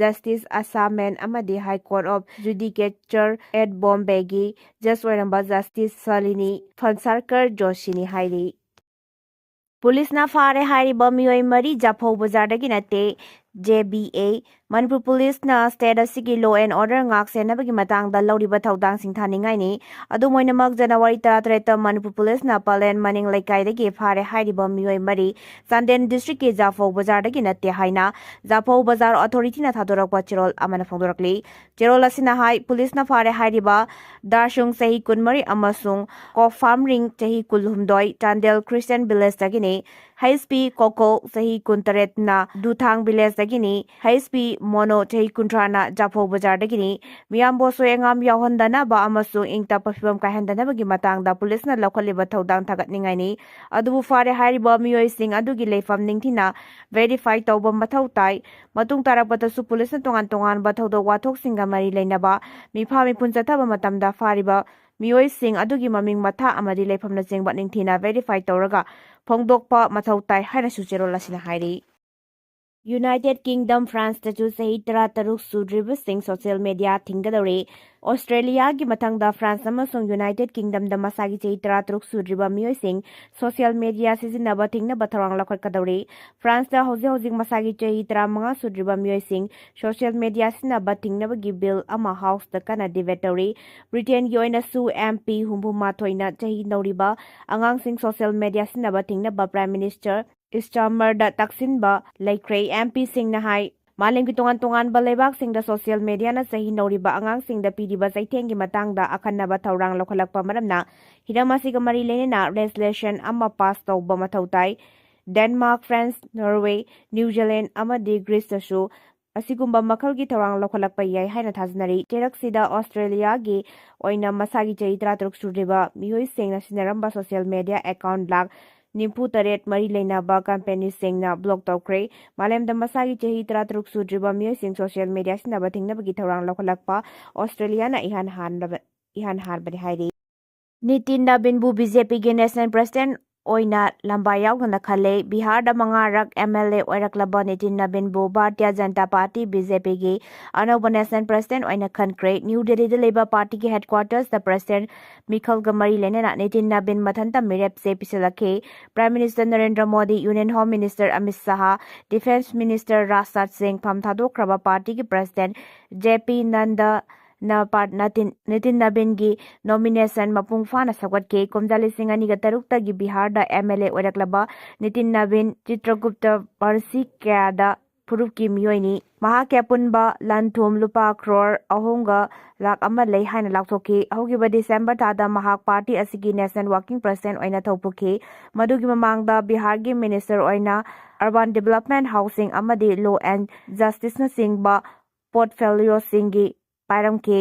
ꯖꯁꯇꯤꯁ ꯑꯁꯥ ꯃꯦꯟ ꯑꯃꯗꯤ high court of judicature at ꯕꯣꯝꯕꯦꯒꯤ ꯖꯁ ꯑꯣꯏꯔꯝꯕ ꯖꯁꯇꯤꯁ ꯁꯥꯂꯤꯅꯤ ꯐꯟꯁꯥꯔꯀꯔ ꯖꯣꯁꯤꯅꯤ ꯍꯥꯏꯔꯤ꯫ ꯄꯨꯂꯤꯁꯅ ꯐꯥꯔꯦ ꯍꯥꯏꯔꯤꯕ ꯃꯤꯑꯣꯏ ꯃꯔꯤ ꯖꯥꯐꯧ ꯕꯖꯥꯔꯗꯒꯤ ꯅꯠꯇꯦ, ꯖꯦ ꯕꯤ ꯑꯦ꯫ ꯃꯅꯤꯄꯨꯔ ꯄꯨꯂꯤꯁꯅ ꯁ꯭ꯇꯦꯠ ꯑꯁꯤꯒꯤ law and order ꯉꯥꯛ ꯁꯦꯟꯅꯕꯒꯤ ꯃꯇꯥꯡꯗ ꯂꯧꯔꯤꯕ ꯊꯧꯗꯥꯡꯁꯤꯡ ꯊꯥꯅꯤꯡꯉꯥꯏꯅꯤ꯫ ꯑꯗꯨꯝ ꯑꯣꯏꯅꯃꯛ, ꯖꯅꯋꯥꯔꯤ ꯇꯔꯥꯇꯔꯦꯠꯇ ꯃꯅꯤꯄꯨꯔ ꯄꯨꯂꯤꯁꯅ ꯄꯂꯦꯟ ꯃꯅꯤꯡ ꯂꯩꯀꯥꯏꯗꯒꯤ ꯐꯥꯔꯦ ꯍꯥꯏꯔꯤꯕ ꯃꯤꯑꯣꯏ ꯃꯔꯤ ꯆꯥꯟꯗꯦꯜ ꯗꯤꯁꯇ꯭ꯔꯤꯛꯀꯤ ꯖꯥꯐꯧ ꯕꯖꯥꯔꯗꯒꯤ ꯅꯠꯇꯦ ꯍꯥꯏꯅ ꯖꯥꯐꯧ ꯕꯖꯥꯔ ꯑꯣꯊꯣꯔꯤꯇꯤꯅ ꯊꯥꯗꯣꯔꯛꯄ ꯆꯦꯔꯣꯜ ꯑꯃꯅ ꯐꯣꯡꯗꯣꯔꯛꯂꯤ꯫ ꯆꯦꯔꯣꯜ ꯑꯁꯤꯅ ꯍꯥꯏ, ꯄꯨꯂꯤꯁꯅ ꯐꯥꯔꯦ ꯍꯥꯏꯔꯤꯕ ꯗꯥꯔꯁꯨꯡ, ꯆꯍꯤ ꯀꯨꯟꯃꯔꯤ, ꯑꯃꯁꯨꯡ ꯀꯣꯐꯥꯝꯔꯤꯡ, ꯆꯍꯤ ꯀꯨꯟꯍꯨꯝꯗꯣꯏ, ꯆꯥꯟꯗꯦꯜ ꯈ꯭ꯔꯤꯁꯇꯤꯌꯥꯟ ꯚꯤꯂꯦꯖꯇꯒꯤꯅꯤ꯫ ꯍꯩꯁ ꯄꯤ ꯀꯣꯀꯣ, ꯆꯍꯤ ꯀꯨꯟꯇꯔꯦꯠꯅ ꯗꯨꯊꯥꯡ ꯚꯤꯂꯦꯖꯇꯒꯤꯅꯤ꯫ ꯍꯩꯁ ꯄꯤ ꯃꯣꯅꯣ, ꯆꯍꯤ ꯀꯨꯟꯊ꯭ꯔꯥꯅ ꯖꯥꯐꯧ ꯕꯖꯥꯔꯗꯒꯤꯅꯤ꯫ ꯃꯤꯌꯥꯝꯕꯨ ꯑꯁꯣꯏ ꯑꯉꯥꯝ ꯌꯥꯎꯍꯟꯗꯅꯕ ꯑꯃꯁꯨꯡ ꯏꯪ ꯇꯞꯄ ꯐꯤꯕꯝ ꯀꯥꯏꯍꯟꯗꯅꯕꯒꯤ ꯃꯇꯥꯡꯗ ꯄꯨꯂꯤꯁꯅ ꯂꯧꯈꯠꯂꯤꯕ ꯊꯧꯗꯥꯡ ꯊꯥꯒꯠꯅꯤꯡꯉꯥꯏꯅꯤ꯫ ꯑꯗꯨꯕꯨ ꯐꯥꯔꯦ ꯍꯥꯏꯔꯤꯕ ꯃꯤꯑꯣꯏꯁꯤꯡ ꯑꯗꯨꯒꯤ ꯂꯩꯐꯝ ꯅꯤꯡꯊꯤꯅ verify ꯇꯧꯕ ꯃꯊꯧ ꯇꯥꯏ꯫ ꯃꯇꯨꯡ ꯇꯥꯔꯛꯄꯗꯁꯨ ꯄꯨꯂꯤꯁꯅ ꯇꯣꯉꯥꯟ ꯇꯣꯉꯥꯟꯕ ꯊꯧꯗꯣꯛ ꯋꯥꯊꯣꯛꯁꯤꯡꯒ ꯃꯔꯤ ꯂꯩꯅꯕ ꯃꯤꯐꯥ ꯃꯤꯄꯨꯟ ꯆꯠꯊꯕ ꯃꯇꯝꯗ ꯐꯥꯔꯤꯕ ꯃꯤꯑꯣꯏꯁꯤꯡ ꯑꯗꯨꯒꯤ ꯃꯃꯤꯡ, ꯃꯊꯥ ꯑꯃꯗꯤ ꯂꯩꯐꯝꯅꯆꯤꯡꯕ ꯅꯤꯡꯊꯤꯅ verify ꯇꯧꯔꯒ ꯐꯣꯡꯗꯣꯛꯄ ꯃꯊꯧ ꯇꯥꯏ ꯍꯥꯏꯅꯁꯨ ꯆꯦꯔꯣꯜ ꯑꯁꯤꯅ ꯍꯥꯏꯔꯤ꯫ ꯌꯨꯅꯥꯏꯇꯦꯗ ꯀꯤꯡꯗꯝ ꯐ꯭ꯔꯥꯟꯁꯇꯁꯨ ꯆꯍꯤ ꯇꯔꯥꯇꯔꯨꯛ ꯁꯨꯗ꯭ꯔꯤꯕꯁꯤꯡ ꯁꯣꯁꯤꯌꯦꯜ ꯃꯤꯗꯤꯌꯥ ꯊꯤꯡꯒꯗꯧꯔꯤ꯫ ꯑꯣꯁꯇ꯭ꯔꯦꯂꯤꯌꯥꯒꯤ ꯃꯊꯪꯗ ꯐ꯭ꯔꯥꯟꯁ ꯑꯃꯁꯨꯡ ꯌꯨꯅꯥꯏꯇꯦꯗ ꯀꯤꯡꯗꯝꯗ ꯃꯁꯥꯒꯤ ꯆꯍꯤ ꯇꯔꯥꯇꯔꯨꯛ ꯁꯨꯗ꯭ꯔꯤꯕ ꯃꯤꯑꯣꯏꯁꯤꯡ ꯁꯣꯁꯤꯌꯦꯜ ꯃꯤꯗꯤꯌꯥ ꯁꯤꯖꯤꯟꯅꯕ ꯊꯤꯡꯅꯕ ꯊꯧꯔꯥꯡ ꯂꯧꯈꯠꯀꯗꯧꯔꯤ꯫ ꯐ꯭ꯔꯥꯟꯁꯇ ꯍꯧꯖꯤꯛ ꯍꯧꯖꯤꯛ ꯃꯁꯥꯒꯤ ꯆꯍꯤ ꯇꯔꯥꯃꯉꯥ ꯁꯨꯗ꯭ꯔꯤꯕ ꯃꯤꯑꯣꯏꯁꯤꯡ ꯁꯣꯁꯤꯌꯦꯜ ꯃꯤꯗꯤꯌꯥ ꯁꯤꯖꯤꯟꯅꯕ ꯊꯤꯡꯅꯕꯒꯤ ꯕꯤꯜ ꯑꯃ ꯍꯥꯎꯁꯇ ꯀꯟꯅ ꯗꯤꯕꯦꯠ ꯇꯧꯔꯤ꯫ ꯕ꯭ꯔꯤꯇꯦꯟꯒꯤ ꯑꯣꯏꯅꯁꯨ ꯑꯦꯝ ꯄꯤ ꯍꯨꯝꯐꯨ ꯃꯥꯊꯣꯏꯅ ꯆꯍꯤ ꯅꯧꯔꯤꯕ ꯑꯉꯥꯡꯁꯤꯡ ꯁꯣꯁꯤꯌꯦꯜ ꯃꯤꯗꯤꯌꯥ ꯁꯤꯖꯤꯟꯅꯕ ꯊꯤꯡꯅꯕ ꯄ꯭ꯔꯥꯏꯝ ꯃꯤꯅꯤꯁꯇꯔ ꯁ꯭ꯇꯥꯔꯃꯔꯗ ꯇꯛꯁꯤꯟꯕ ꯂꯩꯈ꯭ꯔꯦ꯫ ꯑꯦꯝ ꯄꯤꯁꯤꯡꯅ ꯍꯥꯏ, ꯃꯥꯂꯦꯝꯒꯤ ꯇꯣꯉꯥꯟ ꯇꯣꯉꯥꯟꯕ ꯂꯩꯕꯥꯛꯁꯤꯡꯗ ꯁꯣꯁꯤꯌꯦꯜ ꯃꯤꯗꯤꯌꯥꯅ ꯆꯍꯤ ꯅꯧꯔꯤꯕ ꯑꯉꯥꯡꯁꯤꯡꯗ ꯄꯤꯔꯤꯕ ꯆꯩꯊꯦꯡꯒꯤ ꯃꯇꯥꯡꯗ ꯑꯈꯟꯅꯕ ꯊꯧꯔꯥꯡ ꯂꯧꯈꯠꯂꯛꯄ ꯃꯔꯝꯅ ꯍꯤꯔꯝ ꯑꯁꯤꯒ ꯃꯔꯤ ꯂꯩꯅꯅ ꯔꯦꯖꯨꯂꯦꯁꯟ ꯑꯃ ꯄꯥꯁ ꯇꯧꯕ ꯃꯊꯧ ꯇꯥꯏ꯫ Denmark, France, Norway, new Zealand ꯑꯃꯗꯤ ꯒ꯭ꯔꯤꯁꯇꯁꯨ ꯑꯁꯤꯒꯨꯝꯕ ꯃꯈꯜꯒꯤ ꯊꯧꯔꯥꯡ ꯂꯧꯈꯠꯂꯛꯄ ꯌꯥꯏ ꯍꯥꯏꯅ ꯊꯥꯖꯅꯔꯤ꯫ ꯆꯩꯔꯛꯁꯤꯗ ꯑꯣꯁꯇ꯭ꯔꯦꯂꯤꯌꯥꯒꯤ ꯑꯣꯏꯅ ꯃꯁꯥꯒꯤ ꯆꯍꯤ ꯇꯔꯥꯇꯔꯨꯛ ꯁꯨꯗ꯭ꯔꯤꯕ ꯃꯤꯑꯣꯏꯁꯤꯡꯅ ꯁꯤꯖꯤꯟꯅꯔꯝꯕ ꯁꯣꯁꯤꯌꯦꯜ ꯃꯦꯗꯤꯌꯥ ꯑꯦꯀꯥꯎꯟꯠ ꯂꯥꯈ ꯅꯤꯐꯨ ꯇꯔꯦꯠ ꯃꯔꯤ ꯂꯩꯅꯕ ꯀꯝꯄꯦꯅꯤꯁꯤꯡꯅ ꯕ꯭ꯂꯣꯛ ꯇꯧꯈ꯭ꯔꯦ꯫ ꯃꯥꯂꯦꯝꯗ ꯃꯁꯥꯒꯤ ꯆꯍꯤ ꯇꯔꯥꯇꯔꯨꯛ ꯁꯨꯗ꯭ꯔꯤꯕ ꯃꯤꯑꯣꯏꯁꯤꯡ ꯁꯣꯁꯤꯌꯦꯜ ꯃꯦꯗꯤꯌꯥ ꯁꯤꯖꯤꯟꯅꯕ ꯊꯤꯡꯅꯕꯒꯤ ꯊꯧꯔꯥꯡ ꯂꯧꯈꯠꯂꯛꯄ ꯑꯣꯁꯇ꯭ꯔꯦꯂꯤꯌꯥꯅ ꯏꯍꯥꯟ ꯍꯥꯟꯕ ꯏꯍꯥꯟ ꯍꯥꯟꯕꯅꯤ ꯍꯥꯏꯔꯤ꯫ ꯅꯤꯇꯤꯟ ꯅꯕꯤꯟꯕꯨ ꯕꯤ ꯖꯦ ꯄꯤꯒꯤ ꯅꯦꯁꯅꯦꯜ ꯄ꯭ꯔꯁꯤꯗꯦꯟꯠ ꯑꯣꯏꯅ ꯂꯝꯕꯥ ꯌꯥꯎꯗꯅ ꯈꯜꯂꯦ꯫ ꯕꯤꯍꯥꯔꯗ ꯃꯉꯥꯔꯛ ꯑꯦꯝ ꯑꯦꯜ ꯑꯦ ꯑꯣꯏꯔꯛꯂꯕ ꯅꯤꯇꯤꯟ ꯅꯕꯤꯟꯕꯨ Bharatiya Janata Party, B J ꯄꯤꯒꯤ ꯑꯅꯧꯕ ꯅꯦꯁꯅꯦꯜ ꯄ꯭ꯔꯁꯤꯗꯦꯟꯠ ꯑꯣꯏꯅ ꯈꯟꯈ꯭ꯔꯦ꯫ ꯅ꯭ꯌꯨ ꯗꯦꯜꯂꯤꯗ ꯂꯩꯕ ꯄꯥꯔꯇꯤꯒꯤ ꯍꯦꯗꯀ꯭ꯋꯥꯇꯔꯁꯇ ꯄ꯭ꯔꯁꯤꯗꯦꯟꯠ ꯃꯤꯈꯜꯒ ꯃꯔꯤ ꯂꯩꯅꯅ ꯅꯤꯇꯤꯟ ꯅꯕꯤꯟ ꯃꯊꯟꯇ ꯃꯤꯔꯦꯞ ꯆꯦ ꯄꯤꯁꯤꯜꯂꯛꯈꯤ꯫ Prime minister Narendra Modi, union home minister Amit Shah, defence minister Rajnath Singh, ꯐꯝ ꯊꯥꯗꯣꯛꯈ꯭ꯔꯕ ꯄꯥꯔꯇꯤꯒꯤ ꯄ꯭ꯔꯁꯤꯗꯦꯟꯠ ꯖꯦ ꯄꯤ ꯅꯟꯗ ꯅ ꯄꯥ-, ꯅꯇꯤꯟ-, ꯅꯤꯇꯤꯟ ꯅꯕꯤꯟꯒꯤ ꯅꯣꯃꯤꯅꯦꯁꯟ ꯃꯄꯨꯡ ꯐꯥꯅ ꯁꯧꯒꯠꯈꯤ꯫ ꯀꯨꯝꯖꯥ ꯂꯤꯁꯤꯡ ꯑꯅꯤꯒ ꯇꯔꯨꯛꯇꯒꯤ ꯕꯤꯍꯥꯔꯗ ꯑꯦꯝ ꯑꯦꯜ ꯑꯦ ꯑꯣꯏꯔꯛꯂꯕ ꯅꯤꯇꯤꯟ ꯅꯕꯤꯟ ꯆꯤꯇ꯭ꯔꯒꯨꯞꯇ ꯋꯥꯔꯁꯤ ꯀꯌꯥꯗ ꯐꯨꯔꯨꯞꯀꯤ ꯃꯤꯑꯣꯏꯅꯤ꯫ ꯃꯍꯥꯛꯀꯤ ꯑꯄꯨꯟꯕ ꯂꯟ ꯊꯨꯝ ꯂꯨꯄꯥ ꯀ꯭ꯔꯣꯔ ꯑꯍꯨꯝꯒ ꯂꯥꯈ ꯑꯃ ꯂꯩ ꯍꯥꯏꯅ ꯂꯥꯎꯊꯣꯛꯈꯤ꯫ ꯍꯧꯈꯤꯕ ꯗꯤꯁꯦꯝꯕꯔ ꯊꯥꯗ ꯃꯍꯥꯛ ꯄꯥꯔꯇꯤ ꯑꯁꯤꯒꯤ ꯅꯦꯁꯅꯦꯜ ꯋꯥꯔꯀꯤꯡ ꯄ꯭ꯔꯁꯤꯗꯦꯟꯠ ꯑꯣꯏꯅ ꯊꯧꯄꯨꯈꯤ꯫ ꯃꯗꯨꯒꯤ ꯃꯃꯥꯡꯗ ꯕꯤꯍꯥꯔꯒꯤ ꯃꯤꯅꯤꯁꯇꯔ ꯑꯣꯏꯅ ꯑꯔꯕꯥꯟ ꯗꯤꯕꯦꯂꯞꯃꯦꯟꯠ, ꯍꯥꯎꯁꯤꯡ ꯑꯃꯗꯤ ꯂꯣ ꯑꯦꯟ ꯖꯁꯇꯤꯁꯅꯆꯤꯡꯕ ꯄꯣꯔꯠꯐꯣꯂꯤꯑꯣꯁꯤꯡꯒꯤ ꯄꯥꯏꯔꯝꯈꯤ꯫